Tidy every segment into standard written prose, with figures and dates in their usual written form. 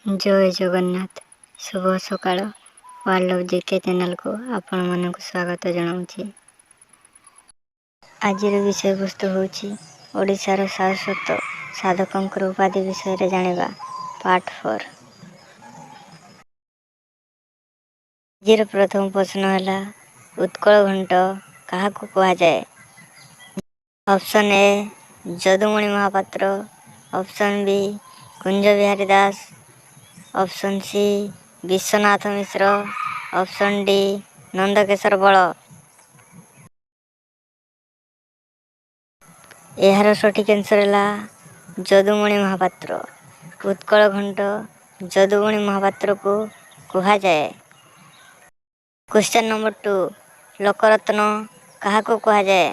ଜୟ ଜଗନ୍ନାଥ। ଶୁଭ ସକାଳ। World of GK ଚ୍ୟାନେଲକୁ ଆପଣମାନଙ୍କୁ ସ୍ୱାଗତ ଜଣାଉଛି। ଆଜିର ବିଷୟବସ୍ତୁ ହେଉଛି ଓଡ଼ିଶାର ସାରସ୍ୱତ ସାଧକଙ୍କର ଉପାଧି ବିଷୟରେ ଜାଣିବା, ପାର୍ଟ 4। ଆଜିର ପ୍ରଥମ ପ୍ରଶ୍ନ ହେଲା, ଉତ୍କଳ ଘଣ୍ଟ କାହାକୁ କୁହାଯାଏ? Option A Jadumani Mohapatra, option B Kunja Bihari Das, option C Vishwanath Mishra, option D Nandakishore Bal. ଏହାର ସଠିକ୍ ଆନ୍ସର୍ ହେଲା ଯଦୁମଣି ମହାପାତ୍ର। ଉତ୍କଳ ଘଣ୍ଟ ଯଦୁମଣି ମହାପାତ୍ରକୁ କୁହାଯାଏ। କ୍ୱେଶ୍ଚନ୍ ନମ୍ବର 2, ଲୋକରତ୍ନ କାହାକୁ କୁହାଯାଏ?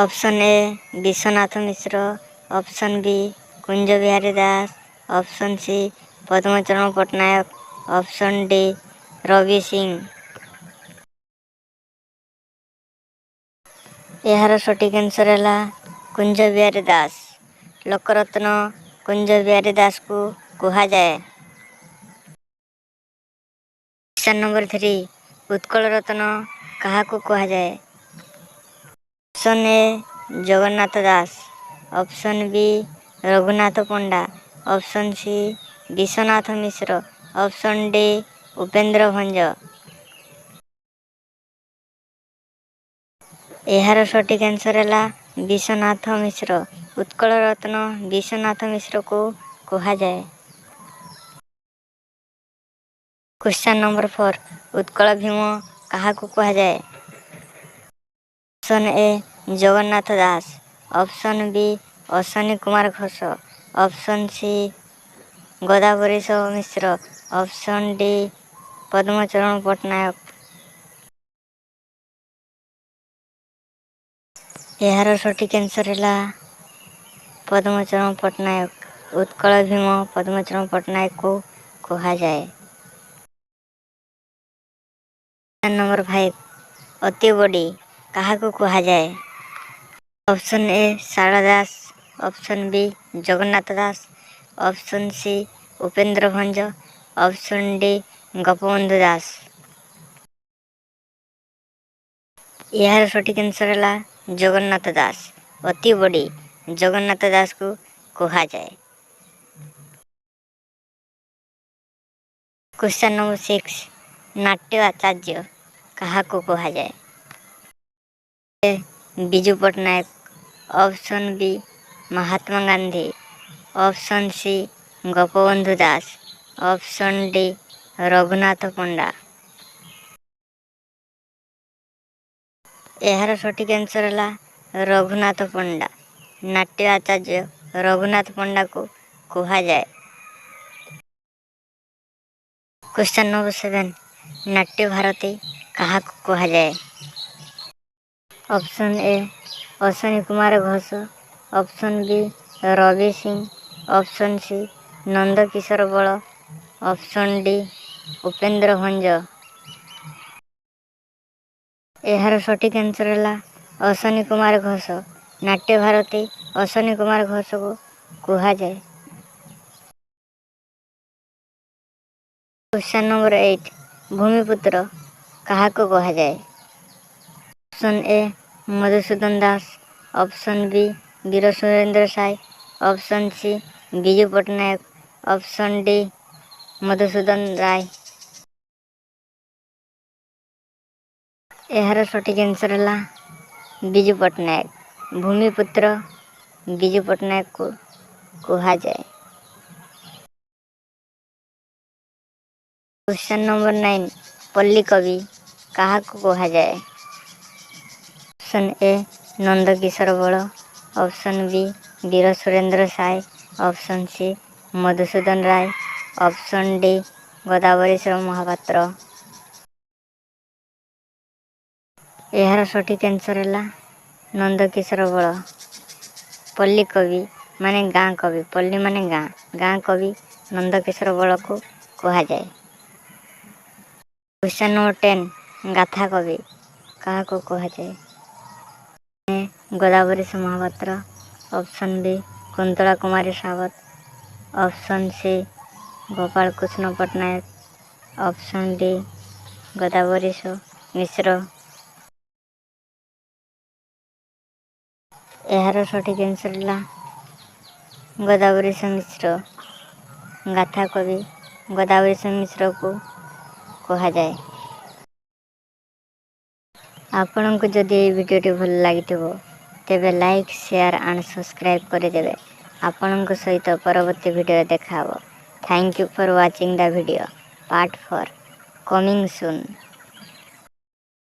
Option A Vishwanath Mishra, option B Kunja Bihari Das, option C Padmacharan Patnaik, option D Rabi Singh. ଏହାର ସଠିକ୍ answer ହେଲା କୁଞ୍ଜ ବିହାରୀ ଦାସ। ଲୋକରତ୍ନ କୁଞ୍ଜ ବିହାରୀ ଦାସକୁ କୁହାଯାଏ। କ୍ୱେଶ୍ଚନ୍ ନମ୍ବର 3, ଉତ୍କଳ ରତ୍ନ କାହାକୁ କୁହାଯାଏ? Option A Jagannath Das, option B Raghunath Panda, option C Vishwanath Mishra, option D Upendra Bhanja. ଏହାର ସଠିକ୍ answer ହେଲା ବିଶ୍ୱନାଥ ମିଶ୍ର। ଉତ୍କଳ ରତ୍ନ ବିଶ୍ୱନାଥ ମିଶ୍ରକୁ କୁହାଯାଏ। କ୍ୱେଶ୍ଚନ୍ ନମ୍ବର 4, ଉତ୍କଳ ଭୀମ କାହାକୁ କୁହାଯାଏ? Option A Jagannath Das, option B Ashwini Kumar Ghosh, option C Godabarish Mishra, option D Padmacharan Patnaik. ଏହାର ସଠିକ୍ answer ହେଲା ପଦ୍ମଚରଣ ପଟ୍ଟନାୟକ। ଉତ୍କଳ ଭୀମ ପଦ୍ମଚରଣ ପଟ୍ଟନାୟକକୁ କୁହାଯାଏ। ନମ୍ବର 5, ଅତି ବଡ଼ି କାହାକୁ କୁହାଯାଏ? Option A Sarala Das, option B Jagannath Das, option C Upendra Bhanja, option D Gopabandhu Das. ଏହାର ସଠିକ୍ answer ହେଲା ଜଗନ୍ନାଥ ଦାସ। ଅତି ବଡ଼ି ଜଗନ୍ନାଥ ଦାସକୁ କୁହାଯାଏ। କ୍ୱେଶ୍ଚନ୍ ନମ୍ବର 6, ନାଟ୍ୟ ଆଚାର୍ଯ୍ୟ କାହାକୁ କୁହାଯାଏ? A Biju Patnaik, option B Mahatma Gandhi, option C Gopabandhu Das, option D Raghunath Panda. ଏହାର ସଠିକ୍ ଆନ୍ସର୍ ହେଲା ରଘୁନାଥ ପଣ୍ଡା। ନାଟ୍ୟ ଆଚାର୍ଯ୍ୟ ରଘୁନାଥ ପଣ୍ଡାକୁ କୁହାଯାଏ। କ୍ୱେଶ୍ଚନ୍ ନମ୍ବର 7, ନାଟ୍ୟ ଭାରତୀ କାହାକୁ କୁହାଯାଏ? Option A Ashwini Kumar Ghosh, option B Rabi Singh, option C Nandakishore Bal, option D Upendra Bhanja. ଏହାର ସଠିକ୍ ଆନ୍ସର୍ ହେଲା ଅଶ୍ୱିନୀ କୁମାର ଘୋଷ। ନାଟ୍ୟ ଭାରତୀ ଅଶ୍ୱିନୀ କୁମାର ଘୋଷକୁ କୁହାଯାଏ। କ୍ୱେଶ୍ଚନ୍ ନମ୍ବର 8, ଭୂମିପୁତ୍ର କାହାକୁ କୁହାଯାଏ? Option A Madhusudan Das, option B Bir Surendra Sai, option C Biju Patnaik, option D Madhusudan Ray. ଏହାର ସଠିକ୍ answer ହେଲା ବିଜୁ ପଟ୍ଟନାୟକ। ଭୂମିପୁତ୍ର ବିଜୁ ପଟ୍ଟନାୟକକୁ କୁହାଯାଏ। କ୍ୱେଶ୍ଚନ୍ ନମ୍ବର 9, ପଲ୍ଲୀ କବି କାହାକୁ କୁହାଯାଏ? Option A Nandakishore Bal, option B Bir Surendra Sai, option C Madhusudan Ray, option D Godabarish Mohapatra. ଏହାର ସଠିକ୍ ଆନ୍ସର୍ ହେଲା ନନ୍ଦକିଶୋର ବଳ। ପଲ୍ଲୀ କବି ମାନେ ଗାଁ କବି, ପଲ୍ଲୀ ମାନେ ଗାଁ, ଗାଁ କବି ନନ୍ଦକିଶୋର ବଳକୁ କୁହାଯାଏ। କ୍ୱେଶ୍ଚନ୍ ନମ୍ବର 10, ଗାଥା କବି କାହାକୁ କୁହାଯାଏ? A Godabarish Mohapatra, option B Kuntala Kumari Sabat, Option C Gopalkrishna Patnaik, option D Godabarish Mishra. ଏହାର ସଠିକ୍ ଆନ୍ସର୍ ହେଲା ଗୋଦାବରୀଶ ମିଶ୍ର। ଗାଥା କବି ଗୋଦାବରୀଶ ମିଶ୍ରକୁ କୁହାଯାଏ। ଆପଣଙ୍କୁ ଯଦି ଏହି ଭିଡ଼ିଓଟି ଭଲ ଲାଗିଥିବ, ତେବେ ଲାଇକ୍, ସେୟାର ଆଣ୍ଡ ସବସ୍କ୍ରାଇବ୍ କରିଦେବେ। ଆପଣଙ୍କ ସହିତ ପରବର୍ତ୍ତୀ ଭିଡ଼ିଓରେ ଦେଖାହେବ। Thank you for watching the video. Part 4 coming soon.